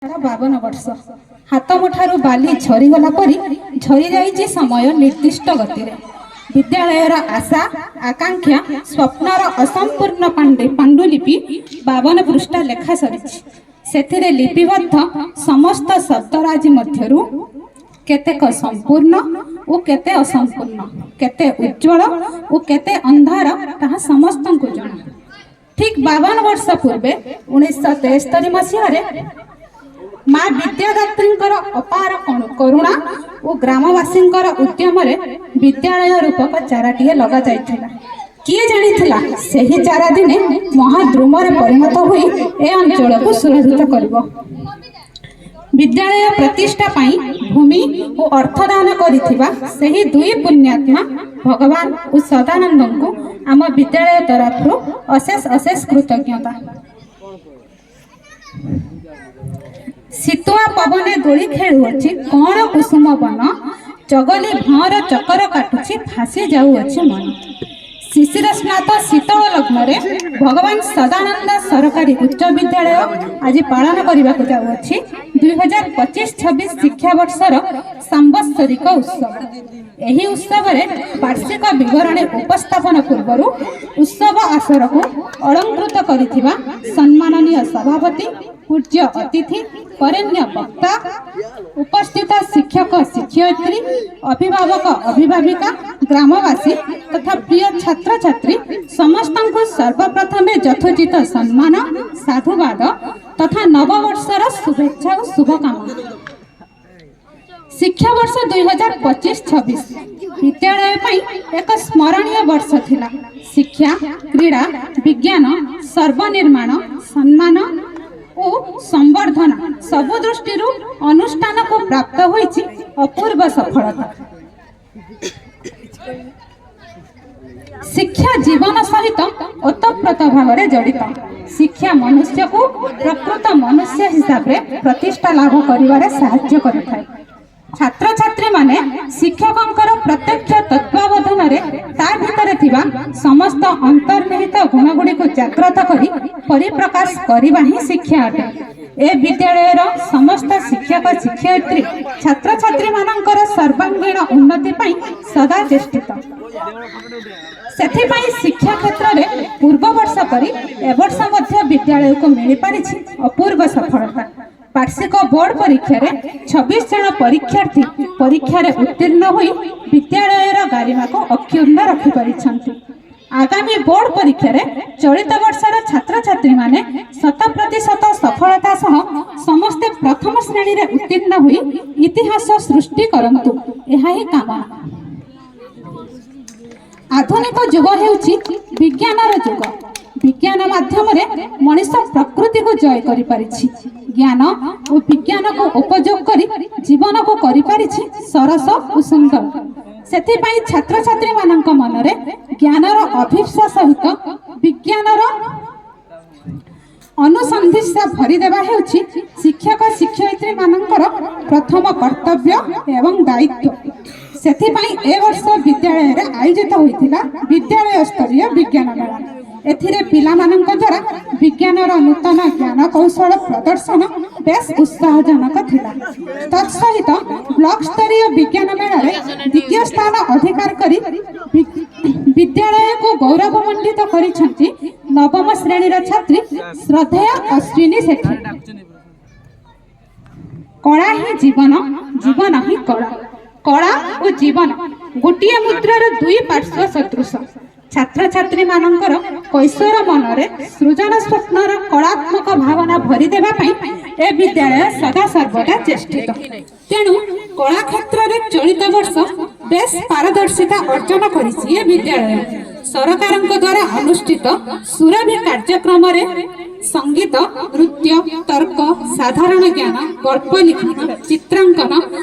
52 ବର୍ଷ। ହାତ ମୁଠାରୁ ବାଲି ଝରିଗଲା ପରି ଝରି ଯାଇଛି ସମୟ ନିର୍ଦ୍ଦିଷ୍ଟ ଗତିରେ। ବିଦ୍ୟାଳୟର ଆଶା, ଆକାଂକ୍ଷା, ସ୍ୱପ୍ନର ଅସମ୍ପୂର୍ଣ୍ଣ ପାଣ୍ଡୁଲିପି 52 ପୃଷ୍ଠା ଲେଖା ସରିଛି। ସେଥିରେ ଲିପିବଦ୍ଧ ସମସ୍ତ ଶବ୍ଦରାଜି ମଧ୍ୟରୁ କେତେକ ସମ୍ପୂର୍ଣ୍ଣ ଓ କେତେ ଅସମ୍ପୂର୍ଣ୍ଣ, କେତେ ଉଜ୍ଜ୍ୱଳ ଓ କେତେ ଅନ୍ଧାର, ତାହା ସମସ୍ତଙ୍କୁ ଜଣା। ଠିକ୍ 52 ବର୍ଷ ପୂର୍ବେ 1973 ମସିହାରେ ମା ବିଦ୍ୟାଦାତ୍ରୀଙ୍କର ଅପାର କରୁଣା ଓ ଗ୍ରାମବାସୀଙ୍କର ଉଦ୍ୟମରେ ବିଦ୍ୟାଳୟ ରୂପକ ଚାରାଟିଏ ଲଗାଯାଇଥିଲା। କିଏ ଜାଣିଥିଲା, ସେହି ଚାରା ଦିନେ ମହାଦ୍ରୁମରେ ପରିଣତ ହୋଇ ଏ ଅଞ୍ଚଳକୁ ସୁରଭିତ କରିବ? ବିଦ୍ୟାଳୟ ପ୍ରତିଷ୍ଠା ପାଇଁ ଭୂମି ଓ ଅର୍ଥଦାନ କରିଥିବା ସେହି ଦୁଇ ପୁଣ୍ୟାତ୍ମା ଭଗବାନ ଓ ସଦାନନ୍ଦଙ୍କୁ ଆମ ବିଦ୍ୟାଳୟ ତରଫରୁ ଅଶେଷ ଅଶେଷ କୃତଜ୍ଞତା। ଶୀତୁଆ ପବନେ ଦୋଳି ଖେଳୁଅଛି କଅଁଳ କୁସୁମ ବନ। ଚଗଲି ଭଅଁର ଚକର କାଟୁଛି, ଭାସି ଯାଉଅଛି ମନ। ଶିଶିର ସ୍ନାତ ଶୀତଳ ଲଗ୍ନରେ ଭଗବାନ ସଦାନନ୍ଦ ସରକାରୀ ଉଚ୍ଚ ବିଦ୍ୟାଳୟ ଆଜି ପାଳନ କରିବାକୁ ଯାଉଅଛି 2025-26 ଶିକ୍ଷାବର୍ଷର ସାମ୍ବତ୍ସରିକ ଉତ୍ସବ। ଏହି ଉତ୍ସବରେ ବାର୍ଷିକ ବିବରଣୀ ଉପସ୍ଥାପନ ପୂର୍ବରୁ ଉତ୍ସବ ଆସରକୁ ଅଳଙ୍କୃତ କରିଥିବା ସମ୍ମାନନୀୟ ସଭାପତି, ପୂଜ୍ୟ ଅତିଥି, ବରେଣ୍ୟ ବକ୍ତା, ଉପସ୍ଥିତ ଶିକ୍ଷକ ଶିକ୍ଷୟିତ୍ରୀ, ଅଭିଭାବକ ଅଭିଭାବିକା, ଗ୍ରାମବାସୀ ତଥା ପ୍ରିୟ ଛାତ୍ରଛାତ୍ରୀ ସମସ୍ତଙ୍କୁ ସର୍ବପ୍ରଥମେ ଯଥୋଚିତ ସମ୍ମାନ, ସାଧୁବାଦ ତଥା ନବବର୍ଷର ଶୁଭେଚ୍ଛା ଓ ଶୁଭକାମନା। ଶିକ୍ଷାବର୍ଷ 2025-26 ବିଦ୍ୟାଳୟ ପାଇଁ ଏକ ସ୍ମରଣୀୟ ବର୍ଷ ଥିଲା। ଶିକ୍ଷା, କ୍ରୀଡ଼ା, ବିଜ୍ଞାନ, ସର୍ବନିର୍ମାଣ, ସମ୍ମାନ ଓ ସମ୍ବର୍ଦ୍ଧନା ସବୁ ଦୃଷ୍ଟିରୁ ଅନୁଷ୍ଠାନକୁ ପ୍ରାପ୍ତ ହୋଇଛି ଅପୂର୍ବ ସଫଳତା। ଶିକ୍ଷା ଜୀବନ ସହିତ ଓତପ୍ରୋତ ଭାବରେ ଜଡ଼ିତ। ଶିକ୍ଷା ମନୁଷ୍ୟକୁ ପ୍ରକୃତ ମନୁଷ୍ୟ ହିସାବରେ ପ୍ରତିଷ୍ଠା ଲାଭ କରିବାରେ ସାହାଯ୍ୟ କରିଥାଏ। ଛାତ୍ରଛାତ୍ରୀମାନେ ଶିକ୍ଷକଙ୍କର ପ୍ରତ୍ୟକ୍ଷ ତତ୍ତ୍ୱାବଧାନରେ ତା ଭିତରେ ଥିବା ସମସ୍ତ ଅନ୍ତର୍ନିହିତ ଗୁଣଗୁଡ଼ିକୁ ଜାଗ୍ରତ କରି ପରିପ୍ରକାଶ କରିବା ହିଁ ଶିକ୍ଷା ଅଟେ। ଏ ବିଦ୍ୟାଳୟର ସମସ୍ତ ଶିକ୍ଷକ ଶିକ୍ଷୟିତ୍ରୀ ଛାତ୍ରଛାତ୍ରୀମାନଙ୍କର ସର୍ବାଙ୍ଗୀନ ଉନ୍ନତି ପାଇଁ ସଦା ଚେଷ୍ଟିତ। ସେଥିପାଇଁ ଶିକ୍ଷା କ୍ଷେତ୍ରରେ ପୂର୍ବ ବର୍ଷ ପରି ଏବର୍ଷ ମଧ୍ୟ ବିଦ୍ୟାଳୟକୁ ମିଳିପାରିଛି ଅପୂର୍ବ ସଫଳତା। ବାର୍ଷିକ ବୋର୍ଡ ପରୀକ୍ଷାରେ 26 ଜଣ ପରୀକ୍ଷାର୍ଥୀ ପରୀକ୍ଷାରେ ଉତ୍ତୀର୍ଣ୍ଣ ହୋଇ ବିଦ୍ୟାଳୟର ଗାରିମାକୁ ଅକ୍ଷୁଣ୍ଣ ରଖିପାରିଛନ୍ତି। ଆଗାମୀ ବୋର୍ଡ ପରୀକ୍ଷାରେ ଚଳିତ ବର୍ଷର ଛାତ୍ରଛାତ୍ରୀମାନେ 100% ସଫଳତା ସହ ସମସ୍ତେ ପ୍ରଥମ ଶ୍ରେଣୀରେ ଉତ୍ତୀର୍ଣ୍ଣ ହୋଇ ଇତିହାସ ସୃଷ୍ଟି କରନ୍ତୁ, ଏହା ହିଁ କାମନା। ଆଧୁନିକ ଯୁଗ ହେଉଛି ବିଜ୍ଞାନର ଯୁଗ। ବିଜ୍ଞାନ ମାଧ୍ୟମରେ ମଣିଷ ପ୍ରକୃତିକୁ ଜୟ କରିପାରିଛି। ଜ୍ଞାନ ଓ ବିଜ୍ଞାନକୁ ଉପଯୋଗ କରି ଜୀବନକୁ କରିପାରିଛି ସରସ ଓ ସୁନ୍ଦର। ସେଥିପାଇଁ ଛାତ୍ରଛାତ୍ରୀମାନଙ୍କ ମନରେ ଜ୍ଞାନର ଅଭୀପ୍ସା ସହିତ ବିଜ୍ଞାନର ଅନୁସନ୍ଧିତ୍ସା ଭରିଦେବା ହେଉଛି ଶିକ୍ଷକ ଶିକ୍ଷୟିତ୍ରୀମାନଙ୍କର ପ୍ରଥମ କର୍ତ୍ତବ୍ୟ ଏବଂ ଦାୟିତ୍ୱ। ସେଥିପାଇଁ ଏ ବର୍ଷ ବିଦ୍ୟାଳୟରେ ଆୟୋଜିତ ହୋଇଥିଲା ବିଦ୍ୟାଳୟ ସ୍ତରୀୟ ବିଜ୍ଞାନ ମେଳା। ଏଥିରେ ପିଲାମାନଙ୍କ ଦ୍ୱାରା ବିଜ୍ଞାନର ନୂତନ ଜ୍ଞାନ କୌଶଳ ପ୍ରଦର୍ଶନ ବେଶ୍ ଉତ୍ସାହଜନକ ଥିଲା। ତତ୍ସହିତ ବ୍ଲକ ସ୍ତରୀୟ ବିଜ୍ଞାନ ମେଳାରେ ଦ୍ୱିତୀୟ ସ୍ଥାନ ଅଧିକାର କରି ବିଦ୍ୟାଳୟକୁ ଗୌରବମଣ୍ଡିତ କରିଛନ୍ତି ନବମ ଶ୍ରେଣୀର ଛାତ୍ରୀ ଶ୍ରଦ୍ଧେୟା ଅଶ୍ୱିନୀ ସେଠୀ। କଳା ହିଁ ଜୀବନ, ଜୀବନ ହିଁ କଳା। କଳା ଓ ଜୀବନ ଗୋଟିଏ ମୁଦ୍ରାର ଦୁଇ ପାର୍ଶ୍ୱ ସଦୃଶ। ଛାତ୍ରଛାତ୍ରୀମାନଙ୍କର କୈଶୋର ମନରେ ସୃଜନ ସ୍ୱପ୍ନର କଳାତ୍ମକ ଭାବନା ଭରିଦେବା ପାଇଁ ଏ ବିଦ୍ୟାଳୟ ସଦା ସର୍ବଦା ଚେଷ୍ଟିତ। ତେଣୁ କଳା କ୍ଷେତ୍ରରେ ଚଳିତ ବର୍ଷ ବେଶ ପାରଦର୍ଶିତା ଅର୍ଜନ କରିଛି ଏ ବିଦ୍ୟାଳୟ। ସରକାରଙ୍କ ଦ୍ୱାରା ଅନୁଷ୍ଠିତ ସୁରଭି କାର୍ଯ୍ୟକ୍ରମରେ ସଙ୍ଗୀତ, ନୃତ୍ୟ, ତର୍କ, ସାଧାରଣ ଜ୍ଞାନ, ଗଳ୍ପ ଲିଖନ, ଚିତ୍ରାଙ୍କନ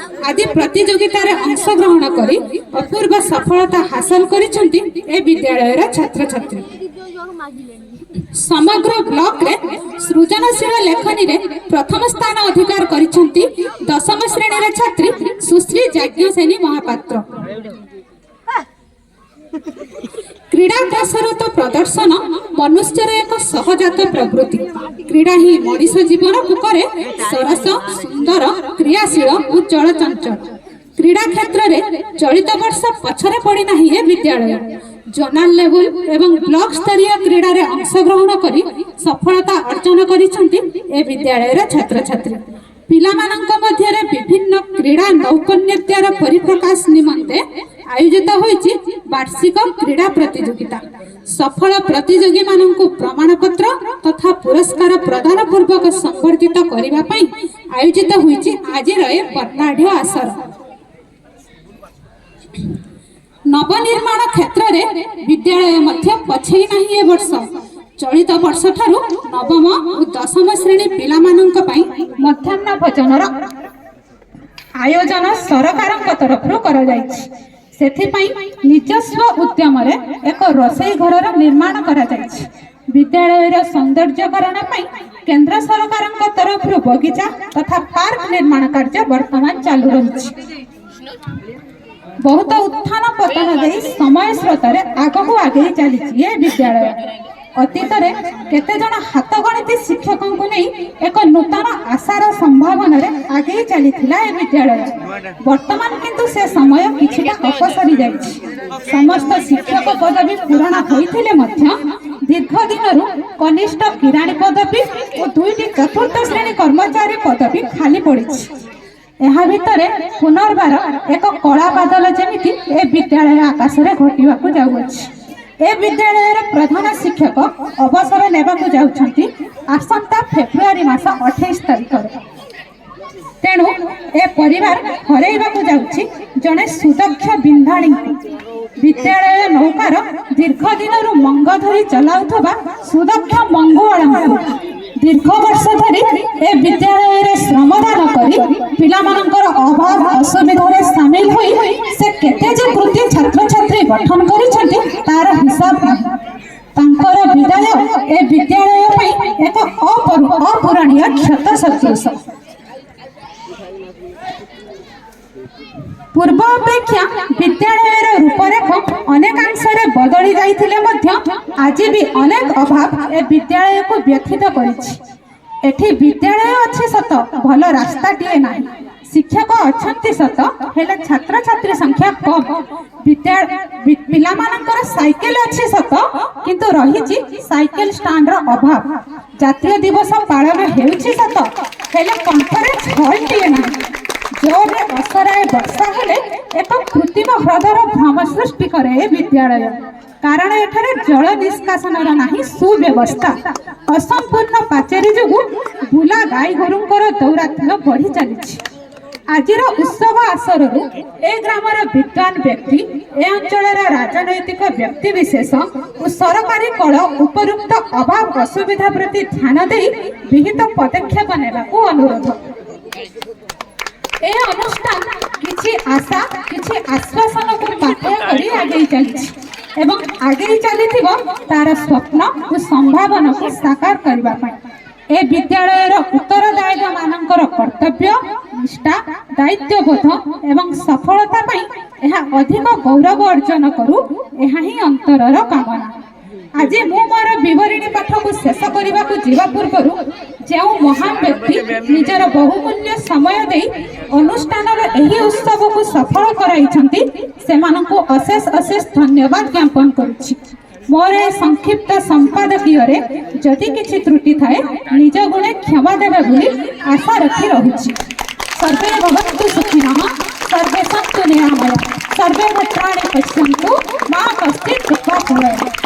ଆଦି ପ୍ରତିଯୋଗିତାରେ ଅଂଶଗ୍ରହଣ କରି ଅପୂର୍ବ ସଫଳତା ହାସଲ କରିଛନ୍ତି ଏ ବିଦ୍ୟାଳୟର ଛାତ୍ରଛାତ୍ରୀ। ସମଗ୍ର ବ୍ଲକରେ ସୃଜନଶୀଳ ଲେଖନୀରେ ପ୍ରଥମ ସ୍ଥାନ ଅଧିକାର କରିଛନ୍ତି ଦଶମ ଶ୍ରେଣୀର ଛାତ୍ରୀ ସୁଶ୍ରୀ ଯାଜ୍ଞସେନୀ ମହାପାତ୍ର। କ୍ରୀଡ଼ା କସରତ ପ୍ରଦର୍ଶନ ମନୁଷ୍ୟର ଏକ ସହଜାତ ପ୍ରବୃତ୍ତି। କ୍ରୀଡ଼ା ହିଁ ମଣିଷ ଜୀବନକୁ କରେ ସରସ, ସୁନ୍ଦର, କ୍ରିୟାଶୀଳ ଓ ଚଳଚଞ୍ଚଳ। କ୍ରୀଡ଼ା କ୍ଷେତ୍ରରେ ଚଳିତ ବର୍ଷ ପଛରେ ପଡ଼ିନାହିଁ ଏ ବିଦ୍ୟାଳୟ। ଜୋନାଲ ଲେଭେଲ ଏବଂ ବ୍ଲକ ସ୍ତରୀୟ କ୍ରୀଡ଼ାରେ ଅଂଶଗ୍ରହଣ କରି ସଫଳତା ଅର୍ଜନ କରିଛନ୍ତି ଏ ବିଦ୍ୟାଳୟର ଛାତ୍ରଛାତ୍ରୀ। ପିଲାମାନଙ୍କ ମଧ୍ୟରେ ବିଭିନ୍ନ କ୍ରୀଡ଼ା ନୈପୁଣ୍ୟତାର ପରିପ୍ରକାଶ ନିମନ୍ତେ ଆୟୋଜିତ ହୋଇଛି ବାର୍ଷିକ କ୍ରୀଡ଼ା ପ୍ରତିଯୋଗିତା। ସଫଳ ପ୍ରତିଯୋଗୀମାନଙ୍କୁ ପ୍ରମାଣପତ୍ର ତଥା ପୁରସ୍କାର ପ୍ରଦାନ ପୂର୍ବକ ସମ୍ବର୍ଦ୍ଧିତ କରିବା ପାଇଁ ଆୟୋଜିତ ହୋଇଛି ଆଜିର ଏ ବର୍ଣ୍ଣାଢ୍ୟ ଆସର। ନବନିର୍ମାଣ କ୍ଷେତ୍ରରେ ବିଦ୍ୟାଳୟ ମଧ୍ୟ ପଛେଇ ନାହିଁ ଏ ବର୍ଷ। ଚଳିତ ବର୍ଷ ଠାରୁ ନବମ ଓ ଦଶମ ଶ୍ରେଣୀ ପିଲାମାନଙ୍କ ପାଇଁ ମଧ୍ୟାହ୍ନ ଭୋଜନର ଆୟୋଜନ ସରକାରଙ୍କ ତରଫରୁ କରାଯାଇଛି। ସେଥିପାଇଁ ନିଜସ୍ୱ ଉଦ୍ୟମରେ ଏକ ରୋଷେଇ ଘରର ନିର୍ମାଣ କରାଯାଇଛି। ବିଦ୍ୟାଳୟର ସୌନ୍ଦର୍ଯ୍ୟକରଣ ପାଇଁ କେନ୍ଦ୍ର ସରକାରଙ୍କ ତରଫରୁ ବଗିଚା ତଥା ପାର୍କ ନିର୍ମାଣ କାର୍ଯ୍ୟ ବର୍ତ୍ତମାନ ଚାଲୁ ରହିଛି। ବହୁତ ଉତ୍ଥାନ ପତନ ଦେଇ ସମୟ ସ୍ରୋତରେ ଆଗକୁ ଆଗେଇ ଚାଲିଛି ଏ ବିଦ୍ୟାଳୟ। ଅତୀତରେ କେତେଜଣ ହାତ ଗଣିତି ଶିକ୍ଷକଙ୍କୁ ନେଇ ଏକ ନୂତନ ଆଶାର ସମ୍ଭାବନାରେ ଆଗେଇ ଚାଲିଥିଲା ଏ ବିଦ୍ୟାଳୟ। ବର୍ତ୍ତମାନ କିନ୍ତୁ ସେ ସମୟ କିଛିଟା ଅପସରି ଯାଇଛି। ସମସ୍ତ ଶିକ୍ଷକ ପଦବୀ ପୂରଣ ହୋଇଥିଲେ ମଧ୍ୟ ଦୀର୍ଘ ଦିନରୁ କନିଷ୍ଠ କିରାଣୀ ପଦବୀ ଓ ଦୁଇଟି ଚତୁର୍ଥ ଶ୍ରେଣୀ କର୍ମଚାରୀ ପଦବୀ ଖାଲି ପଡ଼ିଛି। ଏହା ଭିତରେ ପୁନର୍ବାର ଏକ କଳା ବାଦଲ ଯେମିତି ଏ ବିଦ୍ୟାଳୟ ଆକାଶରେ ଘଟିବାକୁ ଯାଉଅଛି। ଏ ବିଦ୍ୟାଳୟର ପ୍ରଧାନ ଶିକ୍ଷକ ଅବସର ନେବାକୁ ଯାଉଛନ୍ତି ଆସନ୍ତା ଫେବୃଆରୀ ମାସ 28 ତାରିଖରେ। ତେଣୁ ଏ ପରିବାର ହରେଇବାକୁ ଯାଉଛି ଜଣେ ସୁଦକ୍ଷ ବିନ୍ଧାଣୀଙ୍କୁ। ବିଦ୍ୟାଳୟ ନୌକାର ଦୀର୍ଘ ଦିନରୁ ମଙ୍ଗ ଧରି ଚଲାଉଥିବା ସୁଦକ୍ଷ ମଙ୍ଗୁଆଳଙ୍କୁ। ଦୀର୍ଘ ବର୍ଷ ଧରି ଏ ବିଦ୍ୟାଳୟରେ ଶ୍ରମଦାନ କରି ପିଲାମାନଙ୍କର ଅଭାବ ଅସୁବିଧାରେ ସାମିଲ ହୋଇ ସେ କେତେ ଯେ କୃତି ଛାତ୍ରଛାତ୍ରୀ ଗଠନ କରିଛନ୍ତି, ତାର ହିସାବ ନାହିଁ। ତାଙ୍କର ବିଦାୟ ଏ ବିଦ୍ୟାଳୟ ପାଇଁ ଏକ ଅପୂରଣୀୟ କ୍ଷତ ସଦୃଶ। ପୂର୍ବ ଅପେକ୍ଷା ବିଦ୍ୟାଳୟର ରୂପରେଖ ଅନେକାଂଶରେ ବଦଳି ଯାଇଥିଲେ ମଧ୍ୟ ଆଜି ବି ଅନେକ ଅଭାବ ଏ ବିଦ୍ୟାଳୟକୁ ବ୍ୟଥିତ କରିଛି। ଏଠି ବିଦ୍ୟାଳୟ ଅଛି ସତ, ଭଲ ରାସ୍ତାଟିଏ ନାହିଁ। ଶିକ୍ଷକ ଅଛନ୍ତି ସତ, ହେଲେ ଛାତ୍ରଛାତ୍ରୀ ସଂଖ୍ୟା କମ୍। ପିଲାମାନଙ୍କର ସାଇକେଲ ଅଛି ସତ, କିନ୍ତୁ ରହିଛି ସାଇକେଲ ଷ୍ଟାଣ୍ଡର ଅଭାବ। ଜାତୀୟ ଦିବସ ପାଳନ ହେଉଛି ସତ, ହେଲେ କନଫରେନ୍ସ ହଲଟିଏ ନାହିଁ। ଜୋରରେ ଅସରାଏ ବର୍ଷା ହେଲେ ଏକ କୃତ୍ରିମ ହ୍ରଦର ଭ୍ରମ ସୃଷ୍ଟି କରେ ଏ ବିଦ୍ୟାଳୟ, କାରଣ ଏଠାରେ ଜଳ ନିଷ୍କାସନର ନାହିଁ ସୁବ୍ୟବସ୍ଥା। ଅସମ୍ପୂର୍ଣ୍ଣ ପାଚେରୀ ଯୋଗୁଁ ବୁଲା ଗାଈ ଗୋରୁଙ୍କର ଦୌରାତ୍ମ୍ୟ ବଢି ଚାଲିଛି। ଆଜିର ଉତ୍ସବ ଆସରରୁ ଏ ଗ୍ରାମର ବିଦ୍ୱାନ ବ୍ୟକ୍ତି, ଏ ଅଞ୍ଚଳର ରାଜନୈତିକ ବ୍ୟକ୍ତି ବିଶେଷ ଓ ସରକାରୀ କଳ ଉପରୋକ୍ତ ଅଭାବ ଅସୁବିଧା ପ୍ରତି ଧ୍ୟାନ ଦେଇ ବିହିତ ପଦକ୍ଷେପ ନେବାକୁ ଅନୁରୋଧ। ଏ ଅନୁଷ୍ଠାନ କିଛି ଆଶା, କିଛି ଆଶ୍ୱାସନକୁ ପାଥେୟ କରି ଆଗେଇ ଚାଲିଛି ଏବଂ ଆଗେଇ ଚାଲିଥିବ ତାର ସ୍ୱପ୍ନ ଓ ସମ୍ଭାବନାକୁ ସାକାର କରିବା ପାଇଁ। ଏ ବିଦ୍ୟାଳୟର ଉତ୍ତରଦାୟୀମାନଙ୍କର କର୍ତ୍ତବ୍ୟ ନିଷ୍ଠା, ଦାୟିତ୍ୱବୋଧ ଏବଂ ସଫଳତା ପାଇଁ ଏହା ଅଧିକ ଗୌରବ ଅର୍ଜନ କରୁ, ଏହା ହିଁ ଅନ୍ତରର କାମନା। ଆଜି ମୁଁ ମୋର ବିବରଣୀ ପାଠକୁ ଶେଷ କରିବାକୁ ଯିବା ପୂର୍ବରୁ ଯେଉଁ ମହାନ ବ୍ୟକ୍ତି ନିଜର ବହୁମୂଲ୍ୟ ସମୟ ଦେଇ ଅନୁଷ୍ଠାନର ଏହି ଉତ୍ସବକୁ ସଫଳ କରାଇଛନ୍ତି, ସେମାନଙ୍କୁ ଅଶେଷ ଅଶେଷ ଧନ୍ୟବାଦ ଜ୍ଞାପନ କରୁଛି। ମୋର ଏ ସଂକ୍ଷିପ୍ତ ସମ୍ପାଦକୀୟରେ ଯଦି କିଛି ତ୍ରୁଟି ଥାଏ, ନିଜ ଗୁଣେ କ୍ଷମା ଦେବେ ବୋଲି ଆଶା ରଖି ରହୁଛି। ସର୍ବେ ଭବନ୍ତୁ ସୁଖିନଃ, ସର୍ବେ ସନ୍ତୁ ନିରାମୟ, ସର୍ବେ ଭଦ୍ରାଣି ପଶ୍ୟନ୍ତୁ, ମା କଶ୍ଚିତ୍ ଦୁଃଖ ଭବେତ୍।